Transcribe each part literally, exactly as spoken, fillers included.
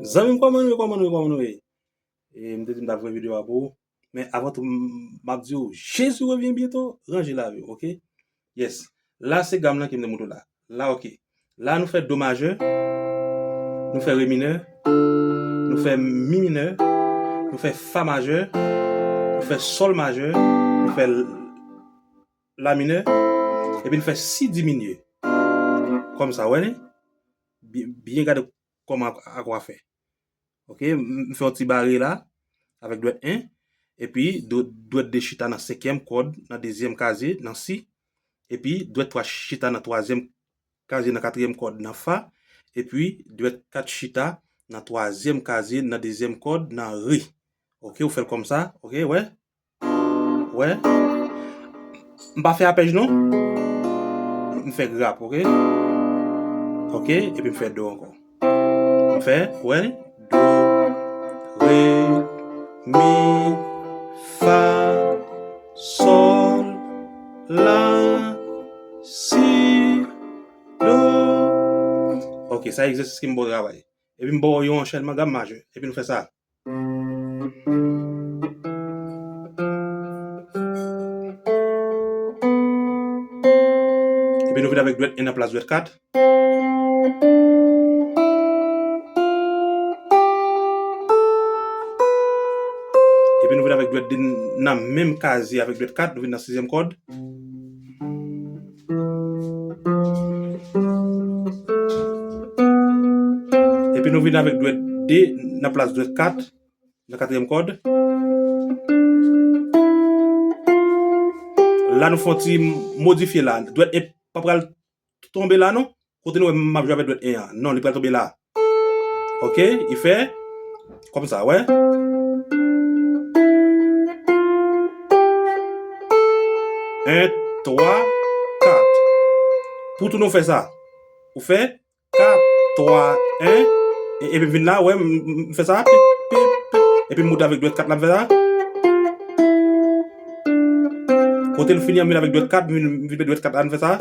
Zanmi m, kòman nou ye, kòman nou ye, kòman nou ye? E, m te di m t ap fè videyo a pou ou. Men avan tou, m, m ap di w, Jezi revyen byento, ranje lavi w, oke? Yes. La se gam lan ke m te montre w la. La, oke. La nou fè do majè, nou fè re minè, nou fè mi minè, nou fè fa majè, nou fè sòl majè, nou fè la minè, epi nou fè si diminye. Kòmsa, wè ni? Byen, byen gade kòman ak, ak w a fè. Oke, m, m fè yon ti bare la, avèk dwèt en, epi dwèt, dwèt de chita nan senkyèm kòd, nan dezyèm kazye, nan si, epi dwèt twa chita nan twazyèm kazye, nan katriyèm kòd, nan fa, epi dwèt kat chita nan twazyèm kazye, nan dezyèm kòd, nan re. Oke, ou fè l kòmsa, oke, wè. Wè. M pa fè apèj non. M fè grap, oke? Oke, epi m fè do ankò. M fè, wè, do, re, mi, fa, sòl, la, si, do. Oke, sa egzèsis ke m ba w travay. Epi m ba w yon anchènman gam majè. Epi nou fè sa. Epi nou vin avèk dwèt en nan plas dwèt kat. Epi nou vin avèk dwèt de nan menm kazye avèk dwèt kat, nou vin nan sizyèm kòd. Epi nou vin avèk dwèt de nan plas dwèt kat, nan katriyèm kòd. La nou fè yon ti modifye la. Dwèt en pa pral tonbe la non. Kote nou wè m ap jwe avèk dwèt en an? Non, li pral tonbe la. Oke, li fè kòmsa, wè. En, twa, kat. Pou tou nou fè sa. Ou fè kat, twa, en. E, epi m vin la, wè, m, m, m fè sa, pip, pip, pip. Epi m moute avèk dwèt kat la, m fè sa. Kote l fini an, m vin avèk dwèt kat, m vin, m vin met dwèt kat la, m fè sa.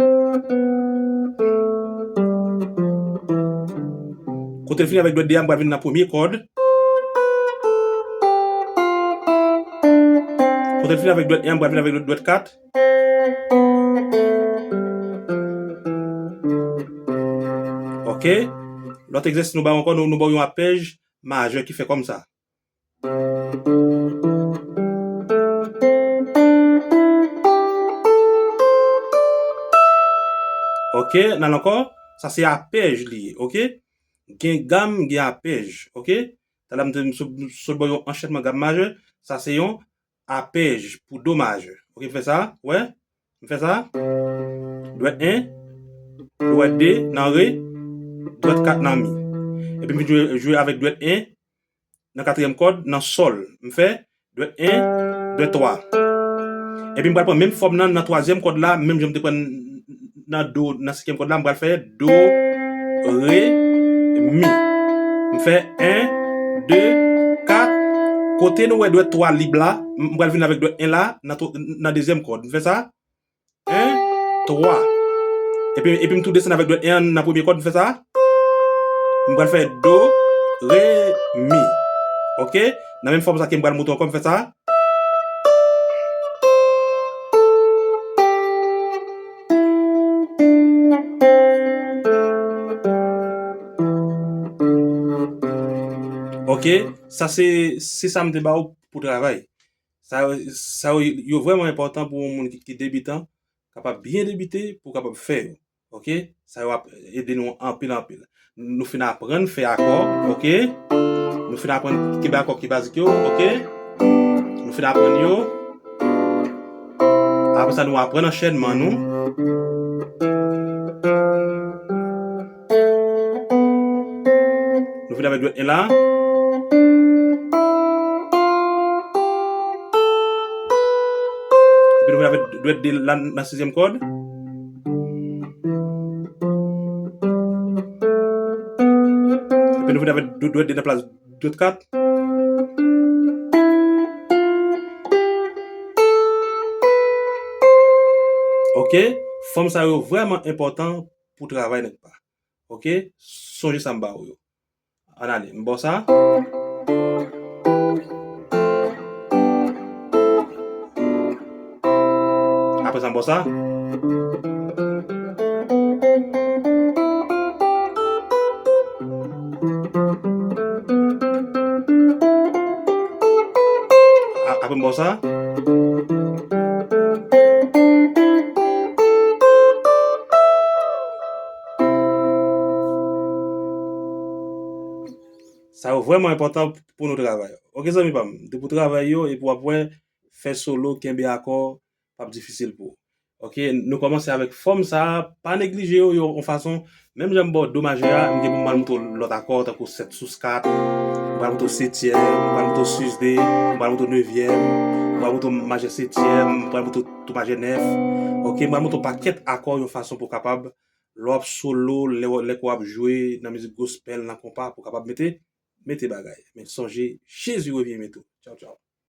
Kote l fini avèk dwèt de a, m pral vin nan premye kòd. Kote l fini avèk dwèt en, m pral vin avèk dwèt kat. Oke. Lòt egzèsis nou ba w ankò, nou, nou ba w yon apèj majè ki fè kòmsa. Oke, n al ankò. Sa se apèj li ye, oke? Gen gam, gen apèj, oke? Talè m te, m sot, m sot ba w yon anchènman gam majè. Sa se yon apèj pou do majè. Oke, m fè sa, wè. M fè sa. Dwèt en, dwèt de nan re, dwèt kat nan mi. Epi m vin jwe, jwe avèk dwèt en nan katriyèm kòd, nan sòl. M fè dwèt en, dwèt twa. Epi m pral pran menm fòm nan, nan twazyèm kòd la, menm jan m te pran nan do, nan senkyèm kòd la, m pral fè do, re, mi. M fè en, de, kat. Kote nou wè dwèt twa lib la, m pral vin avèk dwèt en la, nan twa, nan dezyèm kòd. M fè sa. En, twa. Epi, epi m tou desann avèk dwèt en an nan premye kòd, m fè sa. M pral fè do, re, mi. Oke? Nan menm fòm sa ke m pral moute ankò, m fè sa. Oke, sa se, se sa m te ba w pou travay. Sa yo, sa yo, yo vrèman enpòtan pou yon moun ki, ki debitan, kapab byen debite, pou w kapab fè yo. Oke? Sa yo ap ede nou anpil, anpil. Nou fin aprann fè akò, oke? Nou fin aprann ki ba akò ki bazik yo, oke? Nou fin aprann yo. Apre sa, nou aprann anchènman nou. Nou vin avèk dwèt en la. Epi nou vin avèk dwèt de la nan sizyèm kòd. Epi nou vin avèk dwèt de nan plas dwèt kat. Oke, fòm sa yo vrèman enpòtan pou travay nèg pa. Oke, sonje sa m ba ou yo. Ann ale, m ba w sa. Apre sa, m ba w sa. A- Apre m ba w sa. Sa yo vrèman enpòtan pou nou travay. Oke, zanmi pa m, depi w travay yo, epi w ap wè, fè solo, kenbe akò, p ap difisil pou ou. Oke, nou kòmanse avèk fòm sa a, pa neglije yo, yo yon fason, menm jan m ba w do majè a, m gen pou m al montre w lòt akò, tankou sèt sous kat, m pral montre w setyèm, m pral montre w sus de, m pral montre w nevyèm, m pral montre w majè setyèm, m pral montre w tou majè nèf. Oke, m pral montre w pakèt akò yon fason pou w kapab, lè w ap solo, lè w, lè w ap jwe nan mizik gospel, nan konpa, pou w kapab mete, mete bagay. Men sonje, Jezi revyen byento. Tchaw, tchaw.